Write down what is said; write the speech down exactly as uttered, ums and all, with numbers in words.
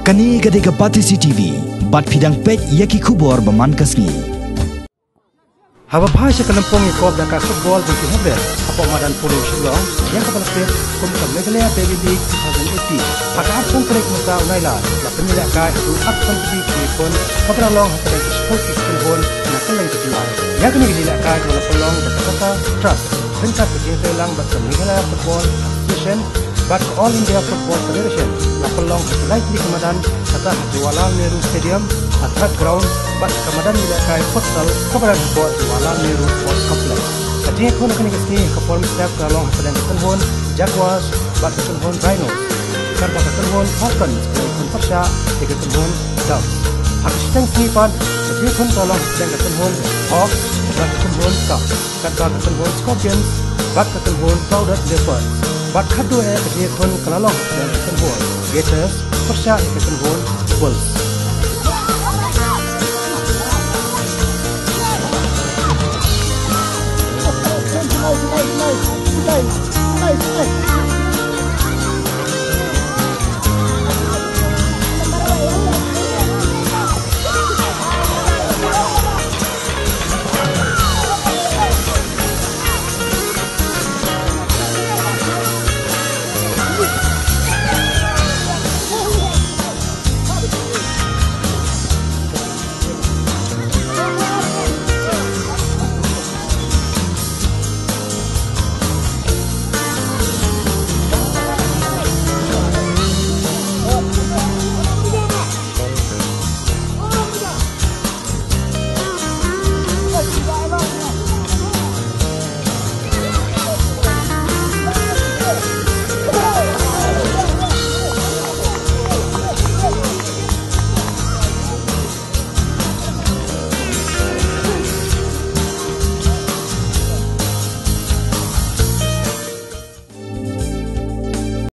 Kane ka dei ka Batesi T V, bad phi dang peit ïa ki khubor ba man ka sngi. Haba phai sha ka lympung ïakop da ka football jong ki hynriew hapoh madan Polo Shillong, ïa kaba la tip kum ka Meghalaya Baby League two thousand eighteen. Ha ka arphew tarik mynta u Nailar, la pynïalehkai haduh arphew tarik ki khun, kaba la long hapdeng ki shiphew ki kynhun na kylleng ka jylla. Ïa kane ka jingïalehkai ka la pynlong da ka Tata Trust ryngkat ka jingïatreilang bad ka Meghalaya Football Association bad ka All India Football Federation, la pynlong ha ki lai tylli ki madan, kata ha Jawaharlal Nehru Stadium, ha Thack Ground, bad ka madan ïalehkai futsal kaba don hapoh Jawaharlal Nehru Sports Complex. Ka jingïakhun ha kane ka sngi ha ka por mynstep ka la long hapdeng ka kynhun Jaguars bad ka kynhun Rhinos, katba ka kynhun Falcons ka la ïakhun pyrshah ïa ka kynhun Doves. Ha ka shiteng sngi pat, ka jingïakhun ka la long hapdeng ka kynhun Hawks bad ka kynhun Cubs, katba ka kynhun Scorpions bad ka kynhun Clouded Leopards. Bad khatduh eh ka jingïakhun ka la long hapdeng ka kynhun Gators pyrshah ïa ka kynhun Bulls.